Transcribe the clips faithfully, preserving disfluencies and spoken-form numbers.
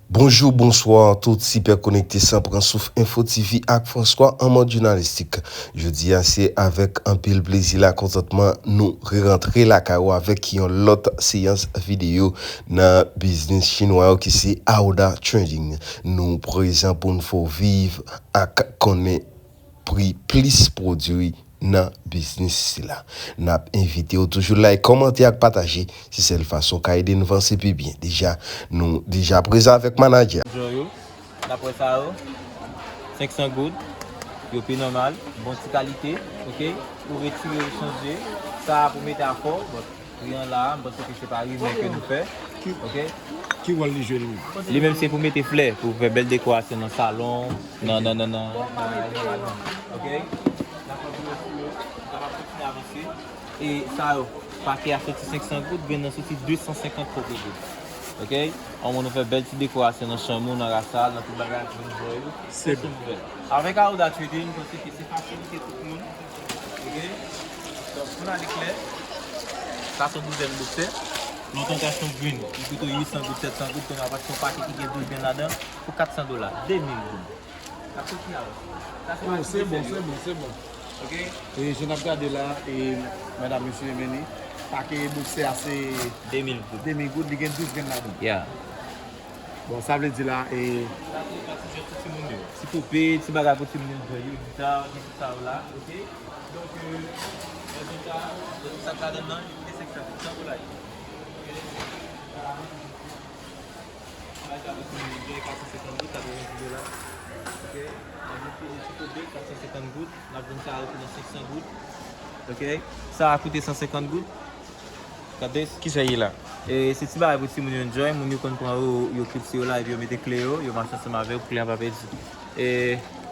Bonjou, bonswa, tout sipè konekte San Pran Souf Enfo T V ak François an mòd jounalistik. Jodi a, se avèk anpil plezi la kontantman nou rerantre lakay ou avèk yon lòt seyans videyo nan biznis chinwa yo ki se Aouda Trading. Nou prezan pou n fè w viv ak konnen pri plis pwodui nan biznis sila. N ap envite w toujou like, kòmante ak pataje. Se sèl fason w ka ede n vanse pi byen. Deja, nou deja prezan avèk manadjè. Yo, yo. N ap wè sa yo. Senk san goud. Yo pi nòmal. Bon ti kalite. Oke. Ou retire, ou chanje. Sa a pou mete a fò. Bon, pri an la, m panse ke se pa rimè ke nou fè. Ki, oke. Ki wòl li jwe li menm? Li menm se pou mete flè, pou fè bèl dekorasyon nan salon, nan, nan, nan, nan, nan, nan, nan, oke? N ap kontinye sou yo, n ap kontinye avanse. E sa yo, pake a soti senk san goud, grenn nan soti de san senkant kòb goud. Oke? An moun nou fè bèl ti dekorasyon nan chanm ou, nan rasa, nan tout bagay, grenn jwè yo. Se bon. Avèk Aouda Trading, m panse ke se fasilite tout moun. Oke? Donk, pou n ale klè, sa se yon douzèn boksè. Lontan w te achte yon grenn, li koute w uit san goud, sèt san goud, kounye a w achte yon pake ki gen douz grenn ladan pou kat san dola, de mil goud. N ap soti a. Sa se... Oh, se bon, se bon, se bon. Oke? E jan n ap gade la, e medam, mesye, men li, pake boksè a se de mil goud. De mil goud, li gen douz grenn ladan. Yeah. Bon, sa vle di la, e... Sa se pati jwèt pou timoun yo. Ti poupe, ti bagay pou timoun yo jwe, yo, gita, gen tout sa yo la, oke? Donk, e, rezilta, rezilta k ladan nan, li koute senk san goud, san dola. Bagay sa pou timoun yo jwe, kat san senkant goud, katrevenndis dola. Oke? Nan yon ti, ti poupe, kat san senkant goud, n ap vann sa a pou nan senk san goud. Oke? Sa a koute san senkant goud. Gade. Kisa ye la? E, se ti bagay pou timoun yo enjoy. Moun yo konn pran yo, yo klipse yo la, epi yo mete kle yo, yo mache ansanm avè yo pou kle an pa pèdi. E,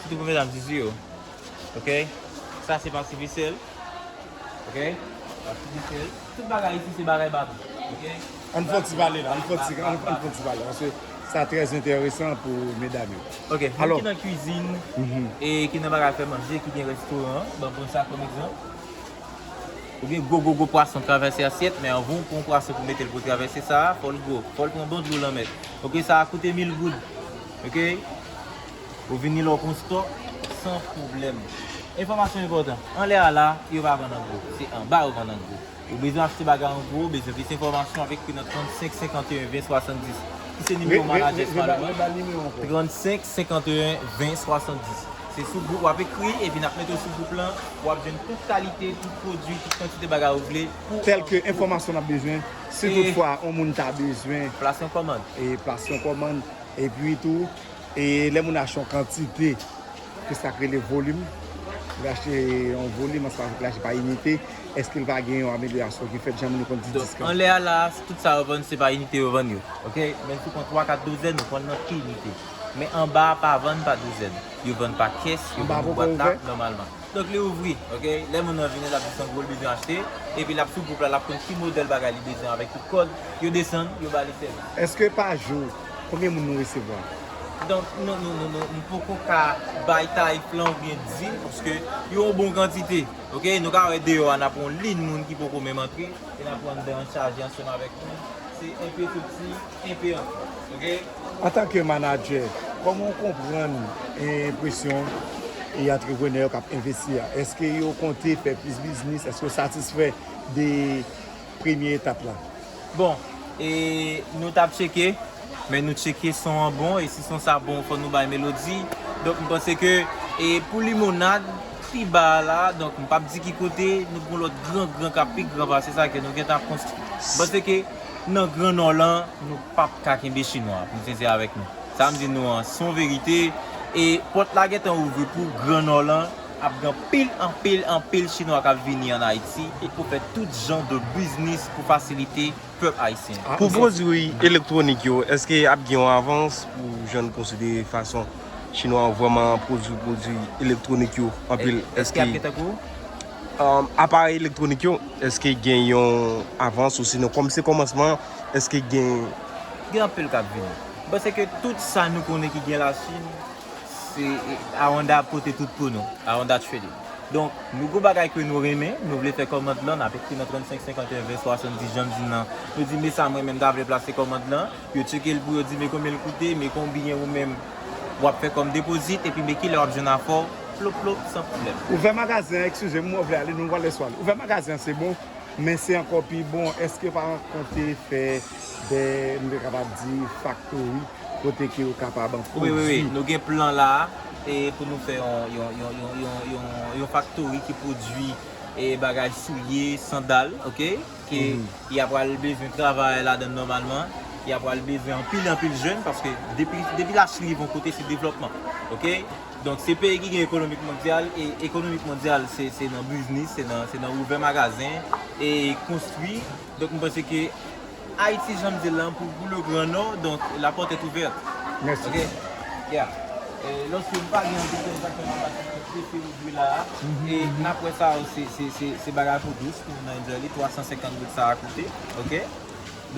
sitou pou medam zizi yo. Oke? Sa se pati vesèl. Oke? Pati vesèl. Tout bagay isi se bagay baby. Oke? Ann fè yon ti pale la, ann fè yon ti, ann, ann fè yon ti pale. Paske sa trè enteresan pou medam yo. Oke, moun ki nan kwizin, e ki nan bagay fè manje, ki gen restoran, ban m pran sa kòm egzanp. Ou gen gwo, gwo, gwo pwason travèse asyèt, men anvan w pran yon pwason pou mete l pou travèse sa a, fò l gwo. Fò l pran bon dlo lanmè. Oke, sa a koute mil goud. Oke? Ou vini la, w pran stòk san pwoblèm. Enfòmasyon enpòtan. Anlè a la, yo pa vann an gwo. Se anba yo vann an gwo. Ou bezwen achte bagay an gwo, ou bezwen plis enfòmasyon, w ap ekri nan trannsenk senkanteyen ven swasanndis. Ki se nimewo manadjè Salomon. Trannsenk senkanteyen ven swasanndis. Se sou gwoup w ap ekri, epi n ap mete w sou gwoup lan, w ap jwenn tout kalite, tout pwodui, tout kantite bagay ou vle pou... Tèlke enfòmasyon n ap bezwen, si toutfwa yon moun ta bezwen plase yon kòmann. E plase yon kòmann, epi tou, e lè moun achte yon kantite, ke sa k rele volim, li achte yon volim, ansanm avèk li achte pa inite, èske l va gen yon amelyorasyon ki fèt, jan moun yo konn di diskan? Anlè a la, tout sa yo vann, se pa inite yo vann yo. Oke? Men sou pran twa, kat douzèn, yo vann nan ki inite. Men anba a pa vann pa douzèn. Yo vann pa kès, yo vann nan bwat la, nòmalman. Donk, li ouvri, oke? Lè moun nan vini, l ap di se yon gwo l bezwen achte, epi l ap sou gwoup la, l ap konn ki modèl bagay li bezwen avèk tout kòd, yo desann, yo ba li sèvis. Èske pa jou, konbyen moun nou resevwa? Donk, nou, nou, nou, nou, nou poko ka bay tarif lan oubyen di l, paske yo yon bon kantite, oke? Nou ka wè deyò a, n ap yon liy moun ki poko menm antre. E n ap pran anndan an chaje ansanm avèk nou. Se enpe soti, enpe antre. Oke? Antanke manadjè, kòman w konprann enpresyon e antreprenè yo k ap envesti a? Èske yo konte fè plis biznis? Èske yo satisfè de premye etap la? Bon, e nou t ap tcheke. Men nou tcheke son an bon, e si son sa bon, fò nou bay melodi. Donk, m panse ke, e pou limonad, pi ba a la, donk, m p ap di ki kote, nou gon lòt gran, gran k ap pi gran pase sa ke nou gentan ap konstwi. M panse ke nan Gran Nò lan, nou p ap ka kenbe chinwa, pou m sensè avèk nou. Sa m di nou an, se yon verite, e pòt la gentan ouvri pou Gran Nò lan, ap gen anpil, anpil, anpil chinwa k ap vini ann Ayiti, e pou fè tout jan de biznis pou fasilite pèp ayisyen. Pou pwodui elektwonik yo, èske ap gen yon avans pou jan n konsidere fason chinwa yo vrèman pwodui pwodui elektwonik yo anpil? Èske ap gen tankou aparèy elektwonik yo, èske gen yon avans osinon kòm se kòmansman, èske gen... Gen anpil k ap vini. M panse ke tout sa nou konnen ki gen Lachin, se Aouda pote tout pou nou, Aouda Trading. Donk, nou gon bagay ke nou renmen, nou vle fè kòmand lan, n ap ekri nan trannsenk senkanteyen ven swasanndis, jan m di nan. Nou di, men sa, mwen menm, m ta vle plase kòmand lan. Yo tcheke l pou yo di, men konbyen l koute, men konbyen ou menm w ap fè kòm depozit, epi men kilè w ap jwenn afè w, plop, plop, san pwoblèm. Ouvè magazen an, eskize m, mwen vle ale, nou pral lèse w ale. Ouvè magazen an, se bon, men se ankò pi bon. Èske w pa konte fè de, m te kapab di, faktori, kote ke w kapab pwodui? Wi, wi, wi. Nou gen plan la, e pou nou fè yon, yon, yon, yon, yon, yon, yon faktori ki pwodui, e, bagay soulye, sandal, oke? Ke y ap pral bezwen travay ladan nòmalman, y ap pral bezwen anpil, anpil jèn, paske depi, depi Lachin rive yon kote, se devlòpman, oke? Donk, se peyi ki gen ekonomik mondyal, e ekonomik mondyal, se, se nan biznis, se nan, se nan ouvè magazen, e konstwi. Donk, m panse ke Ayiti, jan m di l lan, pou, pou le grand nò, donk, la porte est ouverte. Mèsi. Oke? Yeah. E, lòske m pa gen anpil tan, sa fè m pa prefere ouvri la a. E n ap wè sa, se, se, se, se bagay pou dous, pou nou enjoy li, twa san senkant goud sa a koute, oke?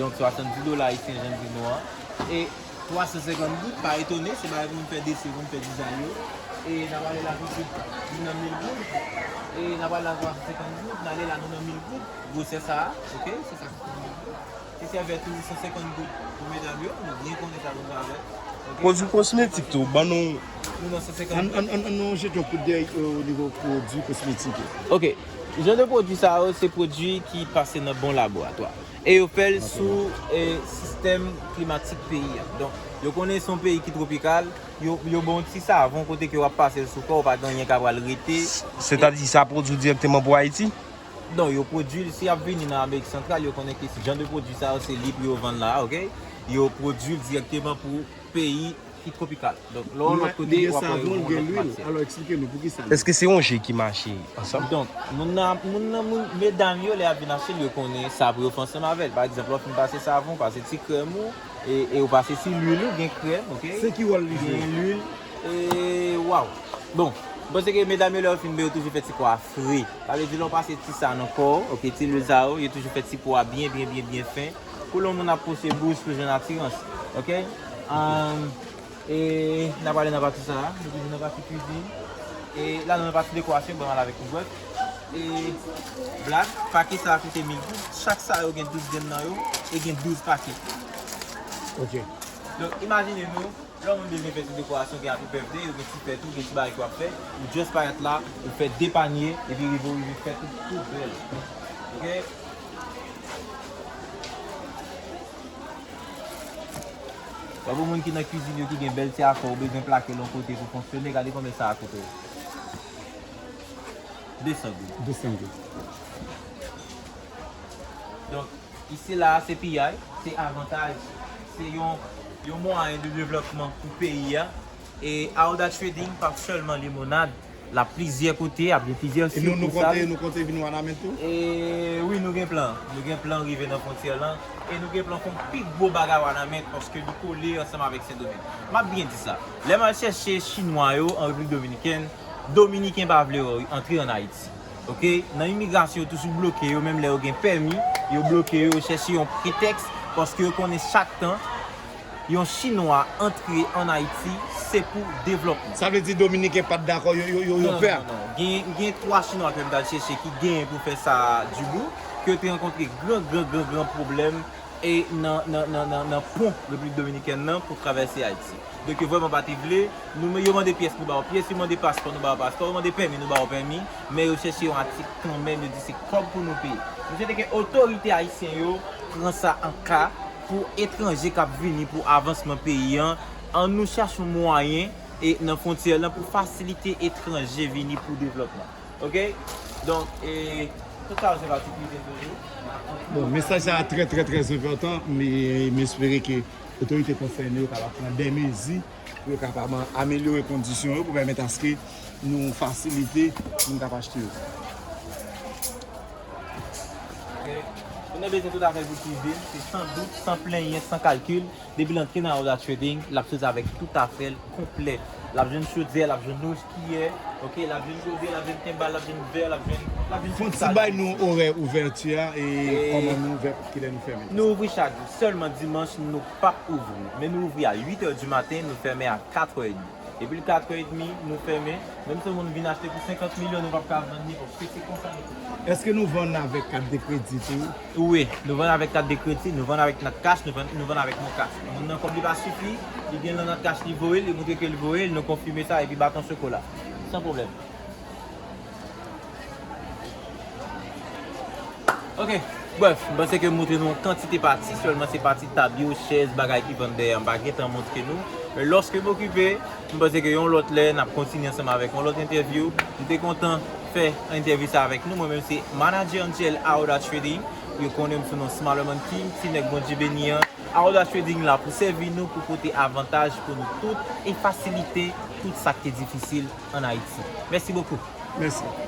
Donk, swasanndis dola ayisyen, jan m di nou an. E twa san senkant goud, pa etone, se bagay pou nou fè dese, pou nou fè dizay yo. E n ap ale la tousuit, nou nan mil goud. E n ap ale la twa san senkant goud, n ale la nou nan mil goud. Gwosè sa a, oke? Se sa ki koute mil goud. Se sèvyèt tou, san senkant goud pou medam yo, nou byen konnen sa pou n fè avè l. Oke? Pwodui kosmetik tou, ban nou. Nou nan san senkant goud. Ann, ann, ann, ann nou jete yon kout dèy o nivo pwodui kosmetik yo. Oke. Jan de pwodui sa yo, se pwodui ki pase nan bon laboratwa. E yo fè l sou, e, sistèm klimatik peyi a. Donk, yo konnen se yon peyi ki twopikal, yo, yo ba w ti savon kote ke w ap pase l sou kò w, pa gen anyen k ap pral rete. Sètadi, sa pwodui dirèkteman pou Ayiti? Non, yo pwodui l, si y ap vini nan Amerik Santral, yo konnen ke jan de pwodui sa yo, se li pou yo vann la, oke? Yo pwodui l dirèkteman pou peyi ki twopikal. Donk, lè w lòt kote, w ap wè yo gen yon lòt matyè. Alò, eksplike nou, poukisa? Èske se yon je ki mache ansanm? Donk, moun nan, moun nan, moun, medam yo, lè y ap vin achte l, yo konnen sa pou yo fè ansanm avè l. Pa egzanp, lè w fin pase savon, pase ti krèm ou, e, e w pase ti lwil ou, gen krèm, oke? Se ki wòl li jwe? Gen lwil, e, waw. Bon, m panse ke medam yo, lè yo fin byen, yo toujou fè ti po a fre. Sa vle di, lè w pase ti sa nan kò w, oke, ti lwil sa yo, yo toujou fè ti po a byen, byen, byen, byen fen. Pou lè yon moun ap pwose bouch, pou jwenn atirans. Oke? Ahn, e n ap ale nan pati sa a, nou toujou nan pati kwizin. E la, nou nan pati dekorasyon, bon, al avèk nou brèf. E blag, pake sa a koute mil goud. Chak sa yo gen douz grenn nan yo, e gen douz pake. Oke. Donk, imajine nou, lè yon moun bezwen fè ti dekorasyon, gen happy birthday, ou gen ti fèt ou, gen ti bagay ke w ap fè, ou just parèt la, ou fè de panye, epi rive, ou rive fè tout, tout bèl. Oke? Wè, pou moun ki nan kwizin yo, ki gen bèl ti afè, ou bezwen plake l yon kote pou fonksyone, gade konbyen sa a koute w. De san goud. De san goud. Donk, isi la, se piyay, se avantaj, se yon, yon mwayen de devlòpman pou peyi a. E Aouda Trading p ap sèlman limonad, l ap plizyè kote, ap gen plizyè sikirsal. E nou, nou konte, nou konte vin Wanament tou? E wi, nou gen plan. Nou gen plan rive nan fwontyè lan. E nou gen plan fè yon pi gwo bagay Wanament, paske li kole ansanm avèk Sendomeng. M ap byen di sa. Lè m al chèche Chinwa yo an Repiblik Dominikèn, Dominiken pa vle wè yo antre ann Ayiti. Oke? Nan imigrasyon, yo toujou bloke yo, menm lè yo gen pèmi, yo bloke yo, yo chèche yon pretèks, paske yo konnen chak tan yon Chinwa antre ann Ayiti, se pou devlòpman. Sa vle di Dominiken pa t dakò, yo, yo, yo, yo pè? Non, non, non. Gen, gen twa Chinwa ke m t al chèche ki genyen pou fè sa dibou, ke yo te rankontre gran, gran, gran, gran pwoblèm e nan, nan, nan, nan, nan pon Repiblik Dominikèn nan pou travèse Ayiti. Donk, yo vrèman pa te vle. Nou, yo mande pyès, nou ba yo pyès. Yo mande paspò, nou ba yo paspò. Yo mande pèmi, nou ba yo pèmi. Men yo chèche yon atik kanmenm, yo di se kòb pou nou peye. Nou swete ke otorite ayisyen yo pran sa an ka pou etranje k ap vini pou avansman peyi an. Ann nou chache yon mwayen e nan fwontyè lan pou fasilite etranje vini pou devlòpman. Oke? Donk, e, tout sa yo se pati kwizin toujou. Bon, mesaj sa a trè, trè, trè enpòtan, men m espere ke otorite konsène yo kapab pran de mezi pou yo kapab amelyore kondisyon yo pou pèmèt aske nou fasilite moun k ap achte yo. Oke? Ou nan bezwen tout afè pou kwizin, se san dout, san plenyen, san kalkil. Depi l antre nan Aouda Trading, l ap soti avèk tout afè l konplè. L ap jwenn chodyè, l ap jwenn loj kiyè, oke, l ap jwenn gode, l ap jwenn tenbal, l ap jwenn vè, l ap jwenn, l ap jwenn tout sa. Fon ti bay nou orè ouvèti a e kòman nou ouvè, kilè nou fèmen. Nou ouvri chak jou, sèlman dimanch nou p ap ouvri. Men nou ouvri a uit è di maten, nou fèmen a kat è edmi. Depi l katrè edmi, nou fèmen. Menm si yon moun vin achte pou senkant milyon, nou p ap ka vann li, paske se konsa nou fè. Èske nou vann avèk kat de kredi tou? Wi, nou vann avèk kat de kredi, nou vann avèk nat kach, nou vann, nou vann avèk non kach. Moun nan kòb li pa sifi, li gen nan nat kach li voye, li montre ke li voye, nou konfime sa epi baton chokola. San pwoblèm. Ok, brèf, m panse ke m montre nou yon kantite pati, sèlman se pati tab yo, chèz, bagay ki vann dèyè, m pa gentan montre nou. Men lòske m okipe, m panse ke yon lòt lè, n ap kontinye ansanm avèk yon lòt entèvyou. M te kontan fè entèvyou sa avèk nou. Mwen menm se Manager Angel Aouda Trading. Yo konnen m sou non Smaller Monkey, ti nèg Bondye beni an. Aouda Trading la pou sèvi nou, pou pote avantaj pou nou tout e fasilite tout sa ki difisil an Ayiti. Mèsi bokou. Mèsi.